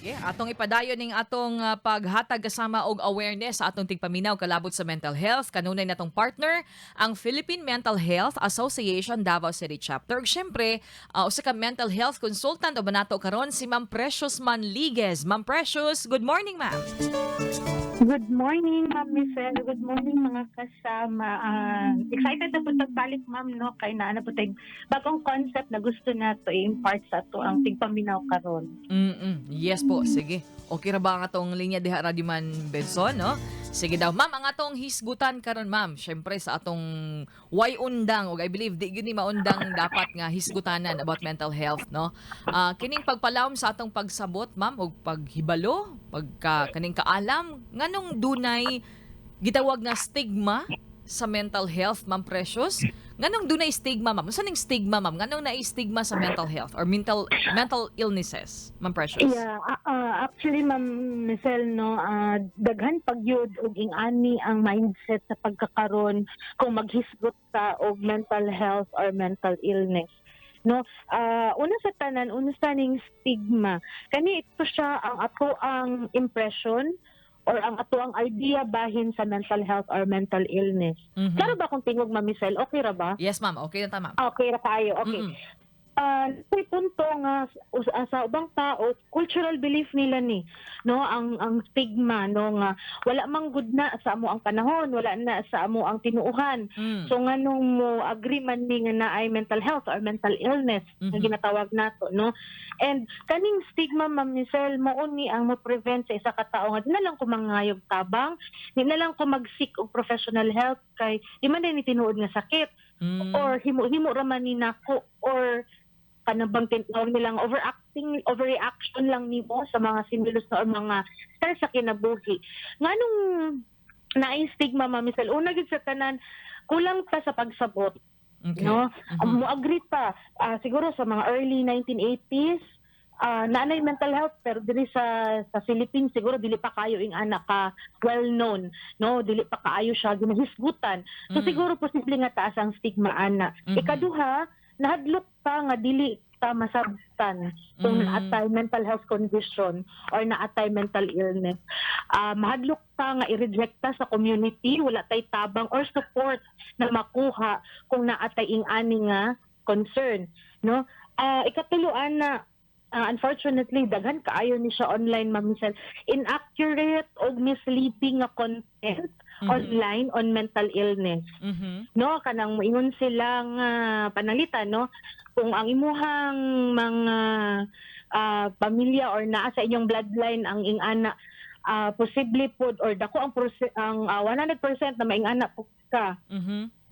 Sige, atong ipadayon ning atong paghatag kasama og awareness sa atong tigpaminaw kalabot sa mental health. Kanunay natong partner ang Philippine Mental Health Association Davao City Chapter. Ug syempre, usa ka mental health consultant uban nato karon, si Ma'am Precious Manliguez. Ma'am Precious, good morning, ma'am. Good morning, Ma'am Michelle. Good morning, mga kasama. Excited na po pagbalik, ma'am, no? Kay naa na po tayong bagong concept na gusto na to i-impart sa atoang tigpaminaw karon. Yes po, sige. Okay ra ba ang atong linya diha, Radio Man Benson, no? Sige daw. Ma'am, ang atong hisgutan karon, ma'am, syempre sa atong way undang ug I believe di gyud ni maundang dapat nga hisgutanan about mental health, no? Kining pagpalawom sa atong pagsabot, ma'am, ug paghibalo, pagka kaning kaalam nganong dunay gitawag nga stigma sa mental health, Ma'am Precious. Nganong dunay stigma, ma'am? Unsa ning stigma, ma'am? Nganong naay stigma sa mental health or mental mental illnesses, Ma'am Precious? Yeah, actually, Ma'am Michelle, no, daghan pagyud og ing-ani ang mindset sa pagkakaron kung maghisgot ka og mental health or mental illness. No, una sa tanan, una sa ning stigma. Kani ito siya ang ato ang impression or ang ato ang idea bahin sa mental health or mental illness. Klaro ba kung tingog, Ma'am Michelle? Okay ra ba? Yes, ma'am. Okay na ta, ma'am. Okay ra kaayo. Okay. May punto nga sa ubang tao, cultural belief nila ni, no, ang stigma, no, nga wala man gud na sa amo ang panahon, wala na sa amo ang tinuuhan. So nganong mo agree man ni nga naay mental health or mental illness nga ginatawag nato, no? And kaning stigma, Ma'am Michelle, mao ni ang mo prevent sa isa ka tawo nga di na lang ko mangayog tabang, di na lang ko mag-seek og professional help kay di man ni tinuod nga sakit or himo-himo ra man ni nako or kanang bang tinawag nilang overacting, overreaction lang nimo sa mga stimulus na or mga stress sa kinabuhi. Nganong naay stigma, Ma'am Michelle? Una gid sa tanan, kulang ta sa pagsabot, no? Mo agree ta, siguro sa mga early 1980s, naanay mental health pero diri sa Philippines siguro dili pa kayo ing ana ka well known, no, dili pa kaayo siya ginahisgutan. So siguro posible nga taas ang stigma ana. Ikaduha, nahadlok ta nga dili ta masabtan kung naatay mental health condition or naatay mental illness. Mahadlok ta nga i-reject ta sa community, wala tay tabang or support na makuha kung naatay ing ani nga concern, no? Ikatulo ana, unfortunately daghan kaayo ni siya online, Ma'am Michelle, inaccurate o misleading nga content online on mental illness, no? Kanang moingon sila nga panalitan, no, kung ang imuhang mga pamilya or naa sa inyong bloodline ang ing-ana, posible pod or dako ang 100% na maing-ana po ka,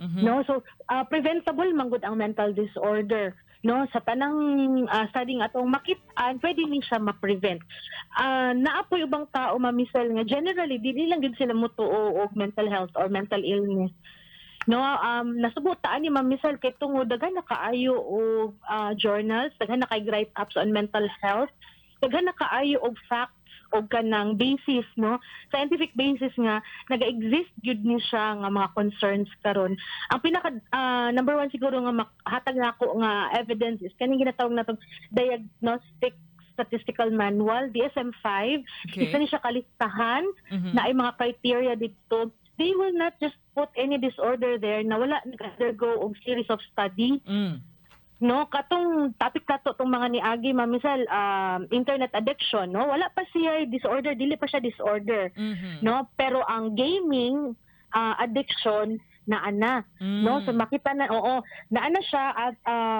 no? So preventable man gud ang mental disorder, no? Sa tanang study nga atong makit-an, pwede ni siya ma-prevent. Naa poy ubang tao, Ma'am Michelle, nga generally dili lang gid sila motuo og mental health or mental illness, no? Nasubutaan ni Ma'am Michelle kay tungod daghan na kaayo og journals, daghan na kay write-ups on mental health, daghan na kaayo og facts og kanang basis, no, scientific basis nga naga-exist gyud ni siya nga mga concerns karon. Ang pinaka number one siguro nga mahatag nako nga evidence is kaning ginatawag natong Diagnostic Statistical Manual, DSM-5. Isa ni siya kalistahan na ay mga criteria dito. They will not just put any disorder there na wala nag-undergo og series of study, no? Katong topic kato tong mga niagi, Ma'am Michelle, internet addiction, no, wala pa siya disorder, dili pa siya disorder, no? Pero ang gaming addiction, naa na, no? So makita na, oo, naa na siya at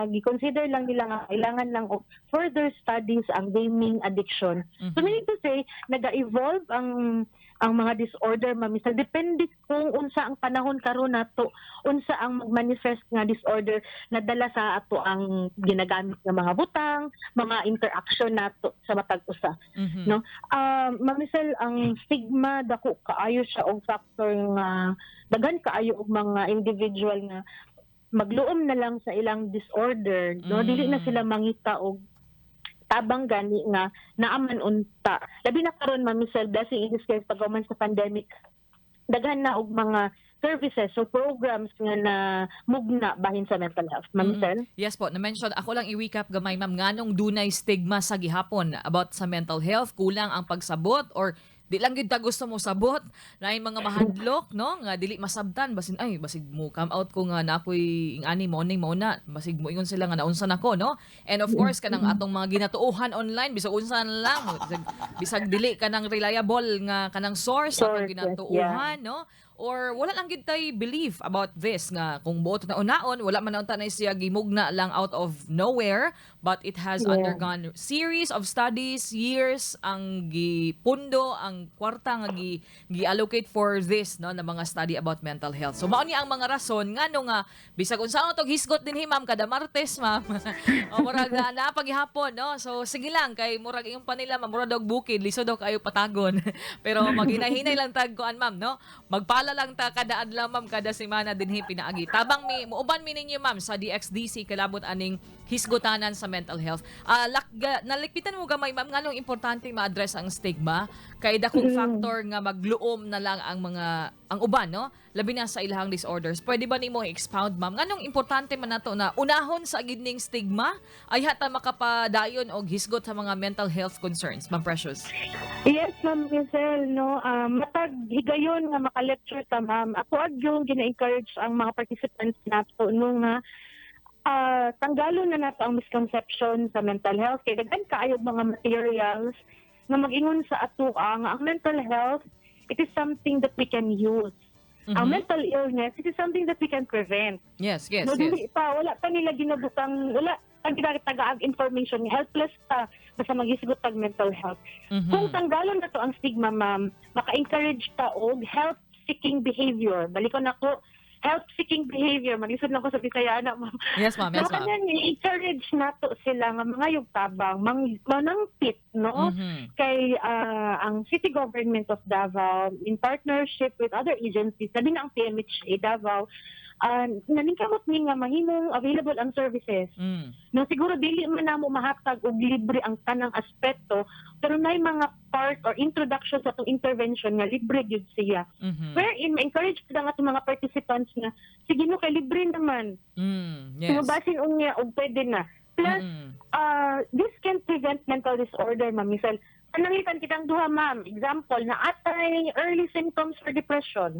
gi-consider lang nila nga kailangan lang og further studies ang gaming addiction. So meaning to say, naga-evolve ang mga disorder, Ma'am Michelle, depende kung unsa ang panahon karon nato, unsa ang mag-manifest nga disorder na dala sa ato ang ginagamit nga mga butang, mga interaction nato sa matag usa, no? Ma'am Michelle, ang stigma, dako kaayo siya og factor nga daghan kaayo og mga individual nga magluom na lang sa ilang disorder, no? Dili na sila mangita og tabang gani nga naaman unta. Labi na karon, Ma'am Michelle, blessing in disguise paghuman sa pandemic. Daghan na og mga services o programs nga na mugna bahin sa mental health. Ma'am Sel? Yes po, na-mention, ako lang i-recap gamay, ma'am, nganong dunay stigma sa gihapon about sa mental health, kulang ang pagsabot or di lang gid ta gusto mo sabot, naay mga mahadlok, no, nga dili masabtan, basin ay basig mo come out ko nga na ako'y ingani morning mo na, basig mo ingon sila nga naunsa nako, no? And of course, kanang atong mga ginatuohan online, bisag unsa na lang, bisag dili kanang reliable nga kanang source atong Source, yes, ginatuohan, no? Or wala lang gid tay belief about this nga kung buot na unaon, wala man na unta na siya gimugna lang out of nowhere, but it has undergone series of studies, years ang gipundo, ang kwarta nga gi gi-allocate for this, no, na mga study about mental health. So mao ni ang mga rason ngano nga bisag unsa ang tog hisgot dinhi, ma'am, kada Martes, ma'am, o murag na napaghapon, no? So sige lang kay murag iyong panila, ma'am, murag dog bukid, lisod daw kayo patagon, pero maghinay-hinay lang tag kuan, ma'am, no? Magpala lang ta kada adlaw, ma'am, kada semana dinhi pinaagi tabang mi muuban mi ninyo, ma'am, sa DXDC kalabot aning hisgutanan sa mental health. Ah, nalikpitan mo gamay, ma'am, nganong importante ma-address ang stigma kay dakong factor nga magluom na lang ang mga ang uban, no, labi na sa ilahang disorders. Pwede ba nimo i-expound, ma'am, nganong importante man nato na unahon sa gid ning stigma ay hata makapadayon og hisgot sa mga mental health concerns, Ma'am Precious? Yes, Ma'am Michelle, no. Matag higayon nga maka-lecture ta, ma'am. Ako ag yung gina-encourage ang mga participants nato no nga tanggalon na nato ang misconception sa mental health kay daghan kaayo mga materials nga mag-ingon sa ato nga ang mental health, it is something that we can use. Ang mental illness, it is something that we can prevent. No, dili pa, wala pa nila ginabutang, wala ang ginatagaag information, helpless ta basta maghisgot tag mental health. Kung tanggalon na to ang stigma, ma'am, maka-encourage ta og help-seeking behavior. Balikon ako, help-seeking behavior. Malisod lang ko sa Bisaya na, ma'am. Yes, ma'am. Yes, So, ma'am. kanang i-encourage nato sila nga mga yung tabang, manangpit, no? Kay ang City Government of Davao, in partnership with other agencies, labi na ang PMHA Davao, naningkamot ni nga mahimong available ang services. No, siguro dili man namo mahatag og libre ang tanang aspeto, pero nay mga part or introduction sa atong intervention nga libre gyud siya. Wherein ma-encourage pa ang atong mga participants nga sige no, kay libre naman. Basin unya og pwede na. Plus this can prevent mental disorder, Ma'am Michelle. Pananglitan kitang duha, ma'am. Example, na atay early symptoms for depression.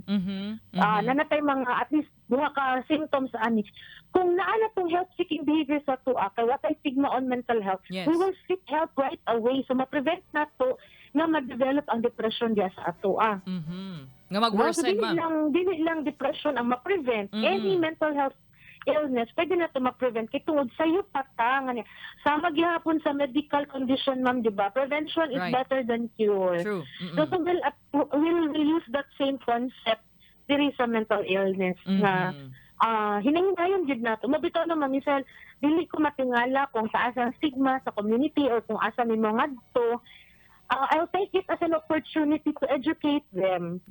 Nanatay mga at least duha ka symptoms ani. Kung naa na tong help-seeking behavior sa atoa, kay watay stigma on mental health, we will seek help right away. So ma-prevent nato nga ma-develop ang depression diya sa atoa. Nga No, so mag-worsen, dili ma'am. lang dili lang depression ang ma-prevent. Any mental health illness pwede na to ma-prevent kay tungod sayo pa ta nga ni. Sama gihapon sa medical condition, ma'am, di ba? Prevention is better than cure. True. So we'll use that same concept diri sa mental illness nga hinahinayon jud nato. Mabitaw na, Ma'am Michelle, dili ko matingala kung sa asa ang stigma sa community or kung asa mi ngadto. I'll take it as an opportunity to educate them.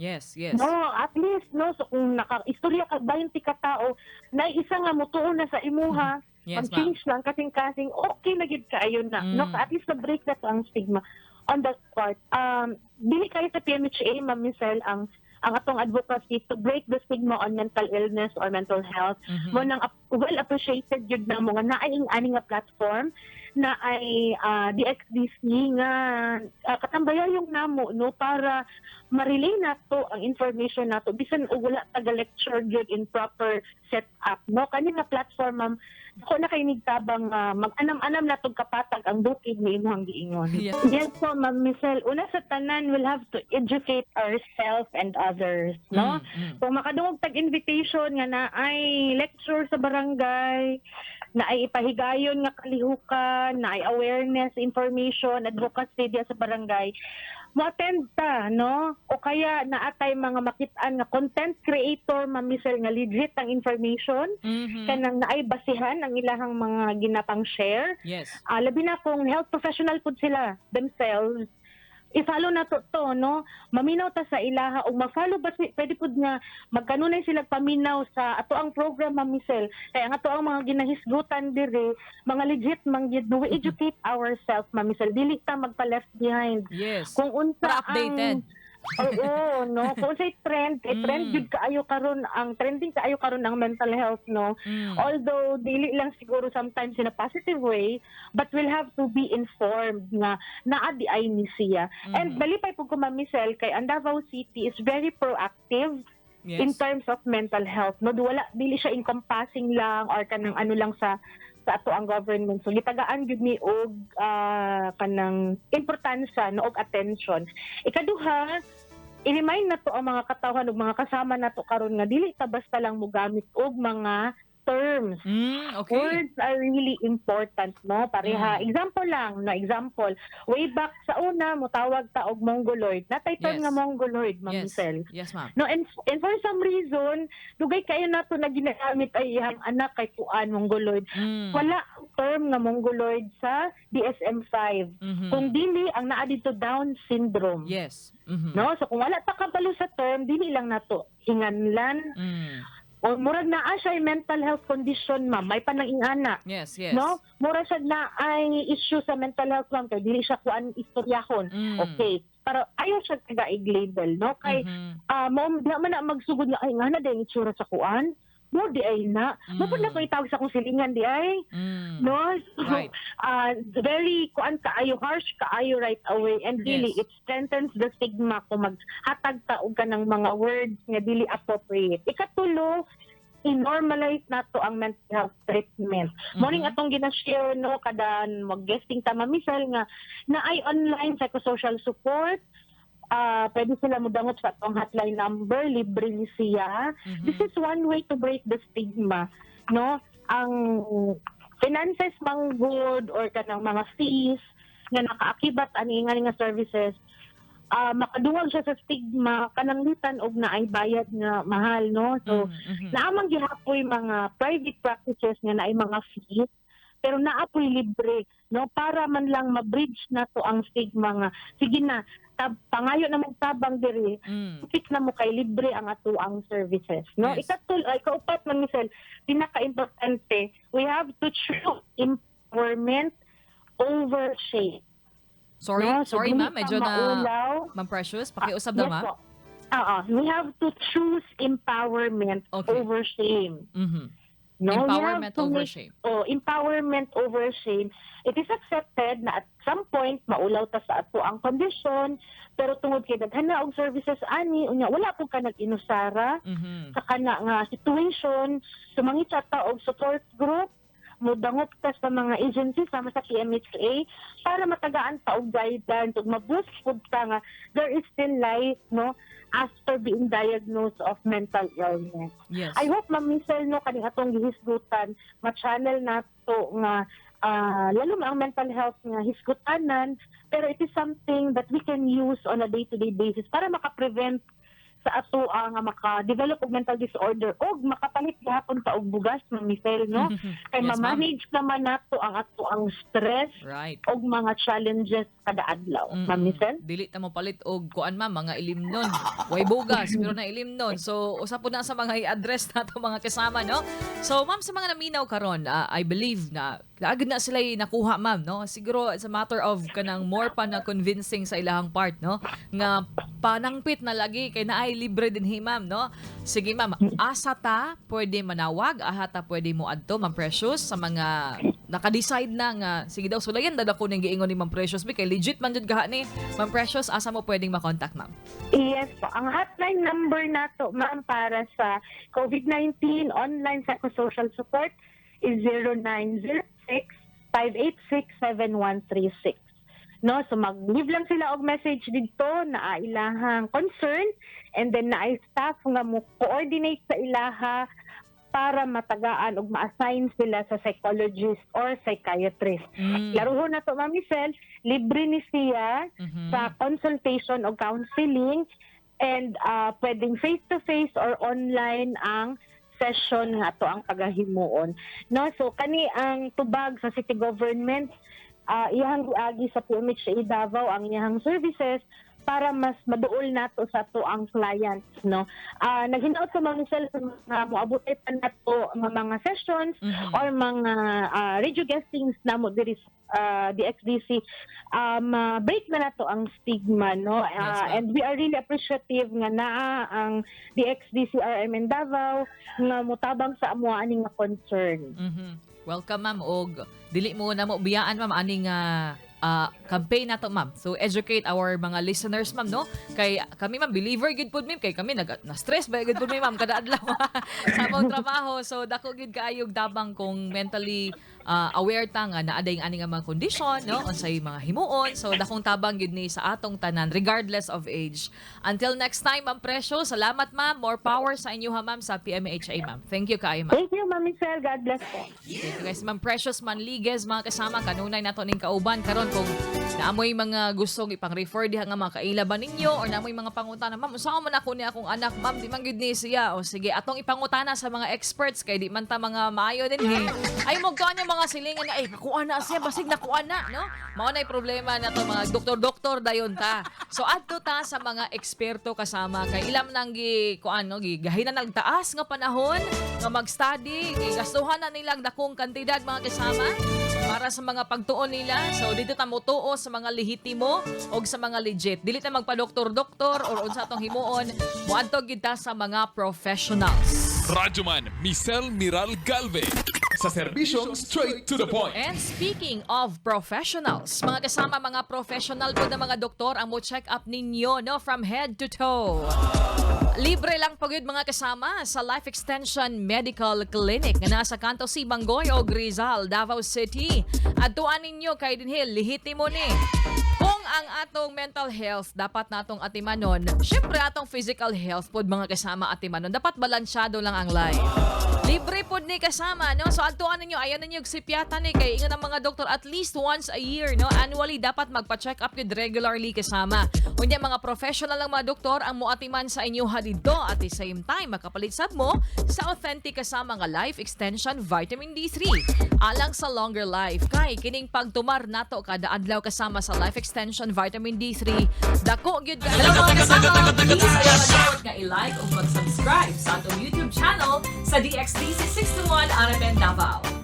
No, at least no, so kung naka-istorya ka 20 ka tao, na isa nga mutuo na sa imuha, Yes, ma'am. mag-change lang kasing-kasing, okay na gid kaayo na. No, at least na-break na to ang stigma on that part. Dili kayo sa PMHA, Ma'am Michelle, ang atong advocacy to break the stigma on mental illness or mental health. Mo nang well appreciated jud na mo nga naay ani nga platform na ay DXDC nga katambayan yung namo, no, para ma-relay nato ang information nato bisan og wala taga lecture gyud in proper setup, no? Kani nga platform, ma'am, ako na kay nigtabang mag-anam-anam na tog kapatag ang bukid ni imong giingon. Yes po, Ma'am Michelle. Una sa tanan, we'll have to educate ourselves and others, no? Kung makadungog tag invitation nga na ay lecture sa barangay, na ay ipahigayon nga kalihukan, na ay awareness, information, advocacy diya sa barangay, mo-attend ta, no? O kaya naatay mga makitaan nga content creator, Ma'am Michelle, nga legit ang information, kanang naay basihan ang ilahang mga ginapang share. Labi na kung health professional pud sila themselves, i-follow na to to, no? Maminaw ta sa ilaha o ma-follow ba pwede pud nga magkanunay sila paminaw sa ato ang program, Ma'am Michelle. Kaya ang ato ang mga ginahisgutan diri, mga legit man gyud, no? We educate ourselves, Ma'am Michelle, dili ta magpa-left behind. Kung unsa Para updated. Ang Oo, no. Kung say trend, eh, trend jud kaayo karon, ang trending kaayo karon ang mental health, no. Although dili lang siguro sometimes in a positive way, but we'll have to be informed nga naa diay ni siya. And malipay pud ko, Ma'am Michelle, kay ang Davao City is very proactive in terms of mental health, no. Wala, dili siya encompassing lang or kanang ano lang sa ato ang government. So gitagaan gyud ni og kanang importansya, no, og attention. Ikaduha, i-remind nato ang mga katawhan ug mga kasama nato karon nga dili ta basta lang mogamit og mga terms. Words are really important, no? Pareha. Example lang, no? Example. Way back sa una, mutawag ta og Mongoloid. Naa tay term nga Mongoloid, Ma'am Michelle. Yes, ma'am. No, and for some reason, dugay kayo nato na ginagamit ay iyang anak kay kuan, Mongoloid. Wala ang term nga Mongoloid sa DSM-5. Kung dili, ang naa dito, Down syndrome. No? So kung wala ta kabalo sa term, dili lang nato hinganlan o murag naa siya mental health condition, ma'am, may panang ingana. No? Mura siya na ay issue sa mental health, ma'am, kay dili siya kuan istoryahon. Okay. Pero ayaw siya taga label, no? Kay mo di man na magsugod nga ay nga na din itsura sa kuan. Mo di ay na. Mo pud na ko itawag sa akong silingan di ay. No? So, very kuan kaayo, harsh kaayo right away, and really it strengthens the stigma kung maghatag ta og kanang mga words nga dili appropriate. Ikatulo, i-normalize nato ang mental health treatment. Mao ning atong gina-share, no, kada mag-guesting ta, Ma'am Michelle, nga naay online psychosocial support. Pwede sila mudangop sa atong hotline number, libre ni siya. This is one way to break the stigma, no? Ang finances mang good or kanang mga fees nga nakaakibat ani nga nga services, makadungog siya sa stigma kanang litan og naay bayad nga mahal, no? So naa man gihapoy mga private practices nga naay mga fees, pero naa poy libre, no, para man lang ma-bridge nato ang stigma nga sige na, pangayo na mong tabang diri, fix na mo kay libre ang ato ang services, no? Ikatul ay kaupat man, Michelle, pinaka-importante, we have to choose empowerment over shame. Sorry, no? So, sorry dili ma'am, ka medyo na maulaw. Ma'am Precious, pakiusab daw, Yes ma'am. po. Oo, we have to choose empowerment over shame. No, we have Empowerment to over make shame. Oh, empowerment over shame. It is accepted na at some point maulaw ta sa ato ang kondisyon, pero tungod kay daghan na og services ani, unya wala po ka nag-inusara sa kana nga situation, sumangita ta og support group, mudangop ta sa mga agencies sama sa PMHA para matagaan ta og guidance ug ma-boost pud ta nga there is still life, no, after being diagnosed of mental illness. I hope, Ma'am Michelle, no, kaning atong gihisgutan, ma-channel nato nga lalo na ang mental health nga hisgutanan, pero it is something that we can use on a day-to-day basis para maka-prevent sa ato ang nga maka-develop og mental disorder og makapalit gihapon ta og bugas, Ma'am Michelle, no, kay Yes, ma'am. ma-manage naman nato ang ato ang stress og mga challenges kada adlaw, Ma'am Michelle. Dili ta mo palit og kuan, ma'am, mga ilimnon. Way bugas pero na ilimnon. So usa po na sa mga i-address nato mga kasama, no. So ma'am, sa mga naminaw karon, I believe na agad na sila nakuha, ma'am, no. Siguro it's a matter of kanang more pa na convincing sa ilahang part, no, nga panangpit na lagi kay naay libre din hi, ma'am, no. Sige ma'am, asa ta pwede manawag, asa ta pwede mo adto, Ma'am Precious, sa mga naka-decide na nga sige daw, sulayan dada ko ning giingon ni Ma'am Precious bi kay legit man jud gaha ni Ma'am Precious, asa mo pwedeng makontak, ma'am? Yes po. Ang hotline number nato, ma'am, para sa COVID-19 online psychosocial support is 0906-586-7136. No, so mag-leave lang sila og message didto na ilahang concern and then naay staff nga mo coordinate sa ilaha para matagaan og ma-assign sila sa psychologist or psychiatrist. Laruhon na to, Ma'am Michelle, libre ni siya sa consultation o counseling and pwedeng face-to-face or online ang session nga ato ang pagahimuon. No, so kani ang tubag sa city government, iyahang giagi sa PMHA Davao ang iyahang services para para mas maduol nato sa ato ang clients, no? Naghinaot sa mga sa mga moabot pa nato nga mga sessions or mga radio guestings namo diri sa DXDC, break na nato ang stigma, no? Yes, ma'am. And we are really appreciative nga naa ang DXDC RM in Davao nga motabang sa amo ani nga concern. Welcome, ma'am, og dili mo na mo biyaan, ma'am, aning campaign nato, ma'am. So educate our mga listeners, ma'am, no? Kay kami, ma'am, believer gid pud, ma'am, kay kami nag na stress ba gid pud mi, ma'am, kada adlaw sa among trabaho. So dako gid kaayog tabang kung mentally aware ta nga naa day ani nga mga kondisyon, no? Unsay mga himuon. So dakong tabang gid ni sa atong tanan regardless of age. Until next time, Ma'am Presyo, salamat, ma'am. More power sa inyo ha, ma'am, sa PMHA, ma'am. Thank you kaayo, ma'am. Thank you, Ma'am Michelle. God bless po. Thank you guys. Ma'am Precious Manliguez, mga kasama, kanunay nato ning kauban karon. Kung naamoy mga gustong ipang-refer diha nga mga kaila ba ninyo or naamoy mga pangutana, "Ma'am, unsa man ako ni akong anak, ma'am, di man gid ni siya." O sige, atong ipangutana sa mga experts kay di man ta mga maayo din eh. Ay mo yung mga silingan nga, "Ay, nakuha na siya, basig nakuha na," no? Mao na problema na to, mga doktor-doktor dayon ta. So adto ta sa mga eksperto, kasama, kay ilam nang gi kuan, no, gigahinan nagtaas nga panahon nga mag-study, gigastuhan na nilang dakong kantidad, mga kasama, para sa mga pagtuon nila. So dito ta motuo sa mga lehitimo o sa mga legit. Dili ta magpa-doktor-doktor or unsa atong himuon, moadto gid ta sa mga professionals. Radyoman Michelle Miral Galve. Sa serbisyong straight to the point. And speaking of professionals, mga kasama, mga professional po na mga doktor ang mo check up ninyo, no, from head to toe. Libre lang po gyud, mga kasama, sa Life Extension Medical Clinic nga nasa Kanto C, Bangoy o Rizal, Davao City. Adtuan ninyo kay dinhi lehitimo ni. Kung ang atong mental health dapat natong atimanon, syempre atong physical health pod, mga kasama, atimanon. Dapat balansyado lang ang life. Libre pod ni, kasama, no? So adtuan ninyo, ayaw ninyo sipyatan ni kay ingon ang mga doktor at least once a year, no? Annually dapat magpa-check up gyud regularly, kasama. Unya mga professional ang mga doktor ang moatiman sa inyo ha didto. At the same time makapalit sad mo sa authentic, kasama, nga Life Extension Vitamin D3 alang sa longer life. Kay kining pagtumar nato kada adlaw, kasama, sa Life Extension Vitamin D3, dako gyud ka. Hello, mga kasama, please ayaw kalimot nga i-like ug mag-subscribe sa atong YouTube channel sa DXDC 61 RMN Davao.